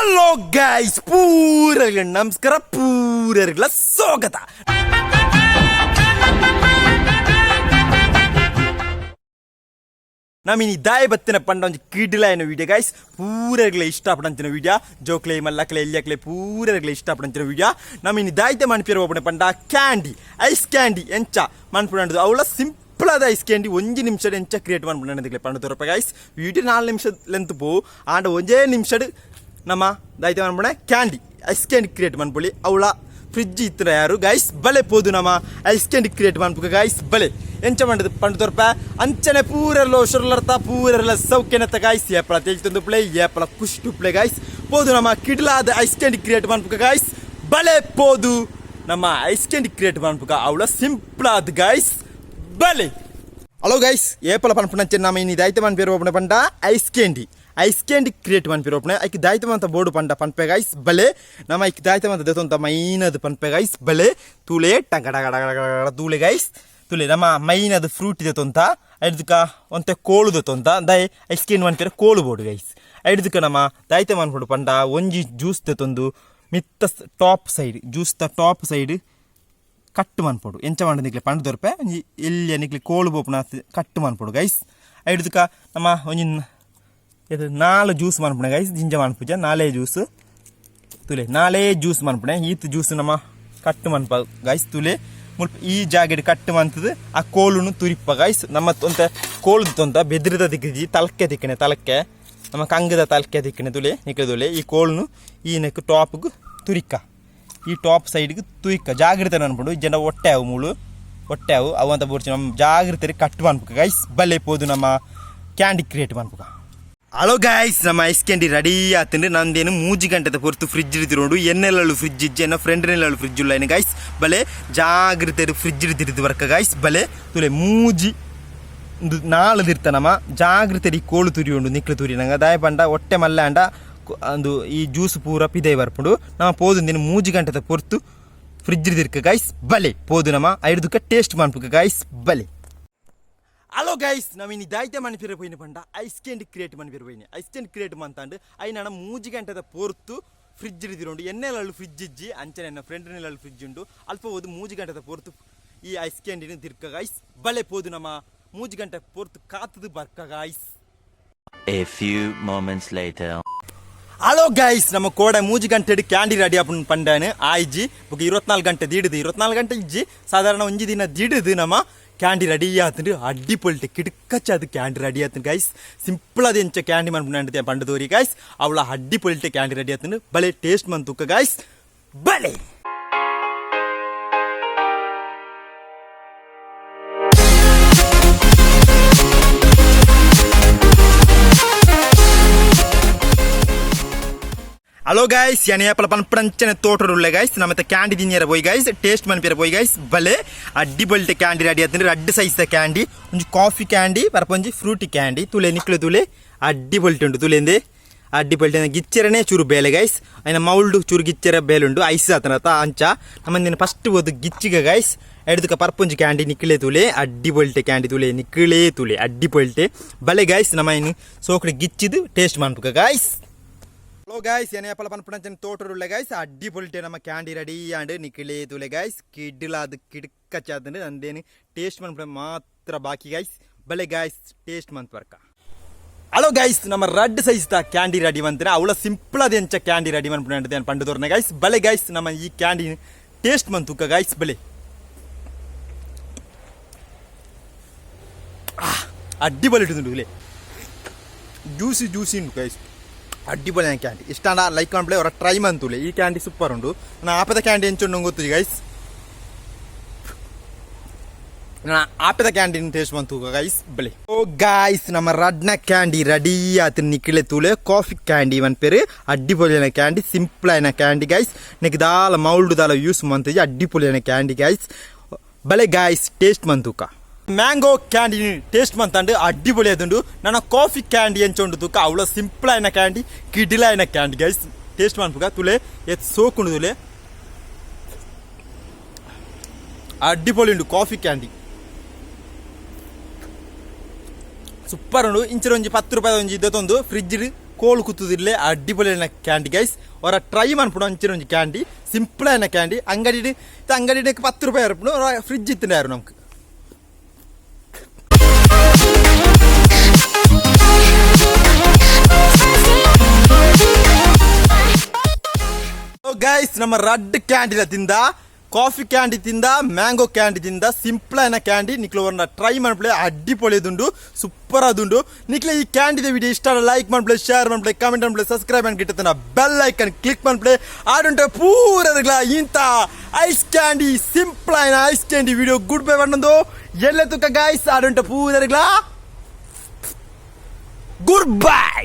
Hello guys, ಪೂರರಿಗೆ ನಮಸ್ಕಾರ, ಪೂರರಿಗೆಲ್ಲ ಸ್ವಾಗತ. ನಮಿನಿ ದಾಯ ಬತ್ತಿನ ಪಂಡ ಒಂಜಿ ಕಿಡಿಲಾಯಿನ ವಿಡಿಯೋ ಗೈಸ್. ಪೂರರ್ಗ್ಲ ಇಷ್ಟಪಡಂಚಿನ ವಿಡಿಯೋ, ಜೋಕ್ಲೆ ಮಲ್ಲಕ್ಲೆ ಎಲ್ಯಕ್ಲೆ ಪೂರರ್ಗ್ಲ ಇಷ್ಟಪಡಂಚಿನ ವಿಡಿಯೋ. ನಮಿನಿ ದಾಯ್ತೆ ಮನ್ಪಿರ ಒಬ್ಬನ ಪಂಡ ಕ್ಯಾಂಡಿ, ಐಸ್ ಕ್ಯಾಂಡಿ ಎಂಚ ಮನ್ಪುಂಡು, ಅವಳ ಸಿಂಪಲ್ ಆದ ಐಸ್ ಕ್ಯಾಂಡಿ ಒಂಜಿ ನಿಮಿಷ ಎಂಚ ಕ್ರಿಯೇಟ್ ಮನ್ಪುಂಡು ಪಂಡ ತೋರಪ್ಪ ಗೈಸ್. ವಿಡಿಯೋ 4 ನಿಮಿಷ ಲೆಂತ್ ಪೋ ಆಂಡ ಒಂಜೇ ನಿಮಿಷಡ್ ನಮ್ಮ ದಾಯ್ತೆ ಮನ್ಪುಣ ಕ್ಯಾಂಡಿ, ಐಸ್ ಕ್ಯಾಂಡಿ ಕ್ರಿಯೇಟ್ ಮನ್ಪುಳಿ. ಅವಳ ಫ್ರಿಜ್ ಇತ್ತಿನ ಯಾರು ಗೈಸ್. ಬಲೆ ಪೋದು ನಮ್ಮ ಐಸ್ ಕ್ಯಾಂಡಿ ಕ್ರಿಯೇಟ್ ಮನ್ಪುಗ ಗೈಸ್. ಬಲೆ ಎಂಚ ಮಂಡದು ಪಂಡು ತೋರ್ಪ. ಅಂಚನೆ ಪೂರೆಲ್ಲ ಹುಷಾರ್ಲರ್ತ, ಪೂರೆಲ್ಲ ಸೌಖ್ಯನತ್ತ ಗಾಯ್ಸ್. ಏಪಳ ತೇಜ್ತಂದು ಪ್ಲೇ, ಏಪಳ ಖುಷಿ ಪ್ಲೇ ಗಾಯ್ಸ್. ಪೋದು ನಮ್ಮ ಕಿಡ್ಲಾದ ಐಸ್ ಕ್ಯಾಂಡಿ ಕ್ರಿಯೇಟ್ ಮನ್ಪುಗ ಗಾಯ್ಸ್. ಬಲೆ ಪೋದು ನಮ್ಮ ಐಸ್ ಕ್ಯಾಂಡಿ ಕ್ರಿಯೇಟ್ ಮನ್ಪುಗ, ಅವಳ ಸಿಂಪಲ್ ಆದ ಗಾಯ್ಸ್. ಬಲೆ. ಹಲೋ ಗೈಸ್, ಏಪಲ ಪನ್ಪುನಂಚೆ ನಮ್ಮ ಇನಿ ದಾಯ್ತ ಮನ್ಪೇರು ಒಬ್ಬನ ಪಂಡ ice candy, ice candy create ಮನ್ಪಿರೋ ಒಬ್ಬನ. ಐಕ್ ದಾಯ್ತ ಮಂತ ಬೋರ್ಡು ಪಂಡ ಪನ್ಪೆ ಗೈಸ್. ಬಲೆ ನಮ್ಮ ಐಕ್ ದಾಯ್ತ ಮಂತ ದೆತೊಂತ ಮೈನದು ಪನ್ಪೆ ಗೈಸ್. ಬಲೆ ತೂಲೆ, ಟಂಕ ಟಕ ಟಕ ಟಕ ತೂಲೆ ಗೈಸ್. ತುಲೆ ನಮ್ಮ ಮೈನದು ಫ್ರೂಟ್ ಇದೆ ತೊಂತ ಐಡ್ದಕ ಒಂತೆ ಕೋಳುದ ತೊಂತ ದೈ ಐಸ್ ಕ್ಯಾಂಡಿ ಮನ್ಪೇರೆ ಕೋಳು ಬೋರ್ಡು ಗೈಸ್. ಐಡ್ದಕ ನಮ್ಮ ದಾಯ್ತ ಮನ್ಪುಡು ಪಂಡ ಒಂಜಿ ಜ್ಯೂಸ್ ದೆತೊಂದು ಮಿತ್ತ top side, juice the top side cut ಮನ್ಪೊಡು. ಎಂಚ ಮಂಡ ನಿಕ್ಲೆ ಪಂಡ ದೊರ್ಪೆ. ಒಂಜಿ ಎಲ್ಲಿಯ ನಿಕ್ಲೆ ಕೋಳು ಬೋಪುನ ಕಟ್ ಮನ್ಪೊಡು ಗೈಸ್. ಐಡ್ದಕ ನಮ್ಮ ಒಂಜಿ ಇದು ನಾಲ್ ಜ್ಯೂಸ್ ಮನ್ಪುಣೆ ಗೈಸ್. ಜಿಂಜ ಮನ್ಪುಜ, ನಾಲೇ ಜ್ಯೂಸ್. ತುಲೆ, ನಾಲೇ ಜ್ಯೂಸ್ ಮನ್ಪುಣೆ. ಈತ್ ಜ್ಯೂಸ್ ನಮ್ಮ ಕಟ್ ಮನ್ಪ ಗೈಸ್. ತುಲೆ, ಮುಲ್ಪ ಈ ಜಾಗೆಡ್ ಕಟ್ ಮಂತದು ಆ ಕೋಳುನು ತುರಿಪ್ಪ ಗೈಸ್. ನಮ್ಮ ತೊಂತ ಕೋಳುದು ತೊಂತ ಬೆದ್ರದ ದಿಕ್ಕಿಜಿ, ತಲಕ್ಕೆ ತಿಕ್ಕಣೆ, ತಲಕ್ಕೆ ನಮ್ಮ ಕಂಗದ ತಲಕ್ಕೆ ತಿಕ್ಕಣೆ. ತುಲೆ ನಿಕ್ಲೆ, ತುಲೆ, ಈ ಕೋಳುನು ಈ ನೆಕ್ ಟಾಪ್ಗ್ ತುರಿಕ್ಕ, ಈ ಟಾಪ್ ಸೈಡ್ಗೆ ತುರಿಕ್ಕ. ಜಾಗ್ರತೆ ಅನ್ಪುಂಡು ಜನ ಒಟ್ಟೆ ಅವು ಮುಳು ಒಟ್ಟೆ ಅವು ಅವು ಅಂತ ಬೋರ್ಚಿ. ನಮ್ಮ ಜಾಗ್ರತೆ ಕಟ್ ಮನ್ಪುಕ ಗೈಸ್. ಬಲ್ಲೆ ಪೋದು ನಮ್ಮ ಕ್ಯಾಂಡಿ ಕ್ರಿಯೇಟ್ ಮನ್ಪುಕ. ಹಲೋ ಗಾಯ್ಸ್, ನಮ್ಮ ಐಸ್ ಕ್ಯಾಂಡಿ ರೆಡಿ ಆತಂದ್ರೆ. ನಂದೇನು ಮೂಜಿ ಗಂಟೆದ ಪೊರ್ತು ಫ್ರಿಜ್ ಇರ್ತಿರೋಡು. ಎನ್ನೆಲ್ಲಳು ಫ್ರಿಜ್ ಇಜ್ಜಿ, ಎನ್ನ ಫ್ರೆಂಡ್ ನೆಲ್ಲಳು ಫ್ರಿಜ್ ಉಲ್ಲ ಗಾಯ್ಸ್. ಬಲೆ ಜಾಗ್ರತೆ ಫ್ರಿಜ್ ಇರ್ತಿರ್ದು ವರ್ಕ ಗಾಯ್ಸ್. ಬಲೆ ತುಲೆ, ಮೂಜಿ ಉಂದು ನಾಲ್ ದಿರ್ತ ನಮ್ಮ ಜಾಗ್ರತೆ ಈ ಕೋಳು ತುರಿ ಉಂಡು. ನಿಕ್ಲು ತುರಿ ನಂಗೆ ದಾಯ ಪಂಡ ಒಟ್ಟೆ ಮಲ್ಲೆ ಅಂಡ ಅಂದು ಈ ಜ್ಯೂಸ್ ಪೂರ ಪಿದೈ ಬರ್ಪುಂಡು. ನಮ್ಮ ಪೋದು ದಿನ ಮೂಜಿ ಗಂಟೆದ ಪೊರ್ತು ಫ್ರಿಜ್ ತಿರ್ಕ ಗಾಯ್ಸ್. ಬಲೆ ಪೋದು ನಮ್ಮ ಐಡ್ದುಕ ಟೇಸ್ಟ್ ಮನ್ಪುಕ ಗಾಯ್ಸ್. ಬಲೆ. ಹಲೋ ಗೈಸ್, ನಾವಿನಿ ದಾಯ್ತೆ ಮನ್ಪಿರ ಪೋಯಿನ ಪಂಡ ಐಸ್ ಕ್ಯಾಂಡಿ ಕ್ರಿಯೇಟ್ ಮನ್ಪಿರ ಪೋಯಿನಿ. ಐಸ್ ಕ್ಯಾಂಡಿ ಕ್ರಿಯೇಟ್ ಮಂತಾಂಡು ಐನಾಣ ಮೂಜಿ ಗಂಟೆದ ಪೊರ್ತು ಫ್ರಿಜ್ ಇದಿರುಂಡು. ಎಣ್ಣೆಲಳ್ಳು ಫ್ರಿಜ್ ಇಜ್ಜಿ, ಅಂಚನೆ ಎನ್ನ ಫ್ರೆಂಡ್ ಫ್ರಿಜ್ ಉಂಡು. ಅಲ್ಪ ಹೋದು ಮೂಜಿ ಗಂಟೆದ ಪೊರ್ತು ಈ ಐಸ್ ಕ್ಯಾಂಡಿನ ತಿರ್ಕ ಗೈಸ್. ಬಲೆ ಪೋದು ನಮ್ಮ ಮೂಜಿ ಗಂಟೆ ಪೊರ್ತು ಕಾತದು ಬರ್ಕ guys. A few moments later. Hello guys, ನಮ್ಮ ಕೋಡೆ ಮೂಜಿ ಗಂಟೆ ಕ್ಯಾಂಡಿ ರೆಡಿ ಆಪುಂಡು ಪಂಡಾನು ಆಯ್ಜಿ. ಬೊಕ 24 ಗಂಟೆ ದೀಡುದು, 24 ಗಂಟೆ ಇಜ್ಜಿ, ಸಾಧಾರಣ ಒಂಜಿ ದಿನ ದೀಡುದು ನಮ್ಮ ಕ್ಯಾಂಡಿ ರೆಡಿ ಆತಂಡು. ಅಡ್ಡಿಪೊಲ್ಟೆ ಕಿಡ್ಕಚ್ಚ ಅದು ಕ್ಯಾಂಡಿ ರೆಡಿ ಆತಂಡು ಗೈಸ್. ಸಿಂಪಲ್ ಅದು ಎಂಚ ಕ್ಯಾಂಡಿ ಮನ್ಪುಂಡು ಪಂಡ ತೋರಿ ಗೈಸ್. ಅವಳ ಅಡ್ಡಿಪೊಲ್ಟೆ ಕ್ಯಾಂಡಿ ರೆಡಿ ಆತಂಡು. ಬಲೆ ಟೇಸ್ಟ್ ಮಂತುಕ ಗೈಸ್. ಬಲೆ. ಹಲೋ ಗಾಯ್ಸ್, ಯಾನ್ ಏಪಲ ಪನ್ಪಂಚನೆ ತೋಟಡುಳ್ಳೆ ಗಾಯ್ಸ್. ನಮ್ಮತ್ತೆ ಕ್ಯಾಂಡಿ ತಿನ್ಯರ ಪೋಯ್ ಗಾಯ್ಸ್, ಟೇಸ್ಟ್ ಮನ್ಪಿರ ಪೋಯ್ ಗಾಯ್ಸ್. ಬಲೆ ಅಡ್ಡಿ ಬೊಲ್ಟೆ ಕ್ಯಾಂಡಿ ರೆಡಿ ಆತಂದ್ರೆ. ರಡ್ಡ್ ಸೈಜ್ ಕ್ಯಾಂಡಿ, ಒಂಜಿ ಕಾಫಿ ಕ್ಯಾಂಡಿ, ಪರಪೊಂಜಿ ಫ್ರೂಟಿ ಕ್ಯಾಂಡಿ. ತುಲೆ ನಿಕ್ಲೆ, ತುಲೆ, ಅಡ್ಡಿ ಬೊಲ್ಟೆ ಉಂಡು. ತುಲೆಂದೆ ಅಡ್ಡಿ ಬೊಲ್ಟೆ. ಗಿಚ್ಚರನೇ ಚೂರು ಬೇಲೆ ಗೈಸ್. ಐನ ಮೌಲ್ಡು ಚೂರು ಗಿಚ್ಚರ ಬೇಲೆ ಉಂಡು, ಐಸ್ ಆತನ ಅಂಚ. ನಮ್ಮಂದಿನ ಫಸ್ಟ್ ಓದು ಗಿಚ್ಚಿಗ ಗೈಸ್. ಎಡ್ದುಕ ಪರ್ಪೊಂಜಿ ಕ್ಯಾಂಡಿ ನಿಕ್ಲೆ ತುಲೆ, ಅಡ್ಡಿ ಬೊಲ್ಟೆ ಕ್ಯಾಂಡಿ ತುಲೆ ನಿಕ್ಲೆ, ತುಲೆ ಅಡ್ಡಿ ಬೊಲ್ಟೆ. ಬಲೆ ಗೈಸ್, ನಮ್ಮ ಇನ್ನು ಸೋಕಡೆ ಗಿಚ್ಚಿದು ಟೇಸ್ಟ್ ಮನ್ಪುಕ ಗಾಯ್ಸ್. ಹಲೋ ಗಾಯ್ಸ್, ಏನೇ ಪಲ ಪನ್ಪುಣಂಚನ ತೋಟಡುಳ್ಳೆ ಗಾಯ್ಸ್. ಅಡ್ಡಿ ಪೊಲ್ಟೆ ನಮ್ಮ ಕ್ಯಾಂಡಿ ರೆಡಿ ಆಂಡ್. ನಿಕ್ಲೆ ತುಲೆ ಗಾಯ್ಸ್, ಕಿಡ್ಲಾದ ಕಿಡ್ಕಚಾದಂಡು. ನಂದೇನು ಟೇಸ್ಟ್ ಮನ್ಪುಣ ಮಾತ್ರ ಬಾಕಿ ಗಾಯ್ಸ್. ಬಲೆ ಗಾಯ್ಸ್, ಟೇಸ್ಟ್ ಮಂತ್ ವರ್ಕ. ಹಲೋ ಗೈಸ್, ನಮ್ಮ red size the candy ready ಬಂದ್ರೆ. ಅವಳ ಸಿಂಪಲ್ ಅದ ಎಂಚ ಕ್ಯಾಂಡಿ ರೆಡಿ ಮನ್ಪುಣ ಪಂಡು ತೋರ್ನೆ ಗೈಸ್. ಬಲೆ ಗೈಸ್, ನಮ್ಮ ಈ ಕ್ಯಾಂಡಿ ಟೇಸ್ಟ್ ಮಂತುಕ ಗೈಸ್. ಬಲೆ. ಅಡ್ಡಿಪೊಲಿ ಇಟ್ಟು ಜ್ಯೂಸಿ ಜ್ಯೂಸಿ ಉಂಟು ಗೈಸ್. ಅಡ್ಡಿಪೊಲಿ ಕ್ಯಾಂಡಿ. ಇಷ್ಟ ಲೈಕ್ ಮಾಡ್ಬಿಡಿ, ಅವರ ಟ್ರೈ ಮಂತುಲೆ. ಈ ಕ್ಯಾಂಡಿ ಸೂಪರ್ ಉಂಟು. ನಾ ಆಪದ ಕ್ಯಾಂಡಿ ಎಂಚುಂಡು ಗೊತ್ತು ಗೈಸ್. ಆಪದ ಕ್ಯಾಂಡಿನ ಟೇಸ್ಟ್ ಬಂತು ಗೈಸ್. ಬಲೆ. ಓ ಗಾಯ್ಸ್, ನಮ್ಮ ರಡ್ನ ಕ್ಯಾಂಡಿ ರೆಡಿ ಆತು. ನಿಕ್ಲೆ ತೂಲೆ, ಕಾಫಿ ಕ್ಯಾಂಡಿ ಪೇರು. ಅಡ್ಡಿಪೊಲಿಯನ ಕ್ಯಾಂಡಿ, ಸಿಂಪಲ್ ಆಯ್ನ ಕ್ಯಾಂಡಿ ಗೈಸ್. ನೆಕ್ ದಾಲ ಮೌಲ್ಡು ದಾಲ ಯೂಸ್ ಮಂತಜಿ. ಅಡ್ಡಿಪೊಲಿಯನ ಕ್ಯಾಂಡಿ ಗೈಸ್. ಬಲೆ ಗಾಯ್ಸ್, ಟೇಸ್ಟ್ ಮಂತುಕ. ಮ್ಯಾಂಗೋ ಕ್ಯಾಂಡಿ ಟೇಸ್ಟ್ ಮಂತಂಡು ಅಡ್ಡಿಪೊಲಿ ಅದುಂಡು. ನನ್ನ ಕಾಫಿ ಕ್ಯಾಂಡಿ ಎಂಚುಂಡು ತೂಕ. ಅವಳ ಸಿಂಪಲ್ ಆಯ್ನ ಕ್ಯಾಂಡಿ, ಕಿಡಿಲ ಆಯ್ನ ಕ್ಯಾಂಡಿ ಗೈಸ್. ಟೇಸ್ಟ್ ಮನ್ಪುಗ. ತುಲೆ, ಎತ್ ಸೋಕುಂಡು ತುಲೆ. ಅಡ್ಡಿಪೊಲಿ ಉಂಡು. ಕಾಫಿ ಕ್ಯಾಂಡಿ ಸೂಪರ್ ಉಂಡು. ಇಂಚಿನ ಒಂಜಿ 10 ರೂಪಾಯಿ ಒಂಜಿ ಇದ್ದೊಂದು ಫ್ರಿಜ್ ಕೋಲ್ಡ್ ಕೋಲು ಕುತ್ತುದಿರ್ಲೆ. ಅಡ್ಡಿಪೊಲಿ ಕ್ಯಾಂಡಿ ಗೈಸ್. ಒರ ಟ್ರೈ ಮನ್ಪುಡು ಅಂಚಿನ ಒಂಜಿ ಕ್ಯಾಂಡಿ, ಸಿಂಪಲ್ ಆಯಿನ ಕ್ಯಾಂಡಿ. ಅಂಗಡಿ ಅಂಗಡಿ 10 ರೂಪಾಯಿ ಇರ್ಪುಂಡು. ಫ್ರಿಜ್ ಇತ್ತಿನ ಯಾರು ನಮ್ಗೆ. ಗೈಸ್, ನಮ್ಮ ರಡ್ಡ್ ಕ್ಯಾಂಡಿಲ ತಿಂದ. ಕಾಫಿ ಕ್ಯಾಂಡಿ ತಿಂದ, ಮ್ಯಾಂಗೋ ಕ್ಯಾಂಡಿ ತಿಂದ. ಸಿಂಪಲ್ ಆಯಿನ ಕ್ಯಾಂಡಿ. ನಿಕ್ಲು ಒರ್ನ ಟ್ರೈ ಮನ್ಪುಲೆ. ಅಡ್ಡಿಪೊಲಿದುಂಡು, ಸೂಪರ್ ಆದುಂಡು. ನಿಕ್ಲೆ ಈ ಕ್ಯಾಂಡಿದ ವಿಡಿಯೋ ಇಷ್ಟ ಲೈಕ್ ಮನ್ಪುಲೆ, ಶೇರ್ ಮನ್ಪುಲೆ, ಕಮೆಂಟ್ ಮನ್ಪುಲೆ, ಸಬ್ಸ್ಕ್ರೈಬ್ ಗಿಟ್ಟತನ ಬೆಲ್ ಐಕನ್ ಕ್ಲಿಕ್ ಮನ್ಪುಲೆ. ಆಡುಂಟೆ ಪೂರರ್ಗ್ಲ ಇಂತ ಐಸ್ ಕ್ಯಾಂಡಿ, ಸಿಂಪಲ್ ಆಯಿನ ice candy video good bye ಪನ್ನೊಂದು ಎಲ್ಲೆ ತುಕ್ಕ ಗೈಸ್. ಆಡುಂಟೆ ಪೂರರ್ಗ್ಲ good bye.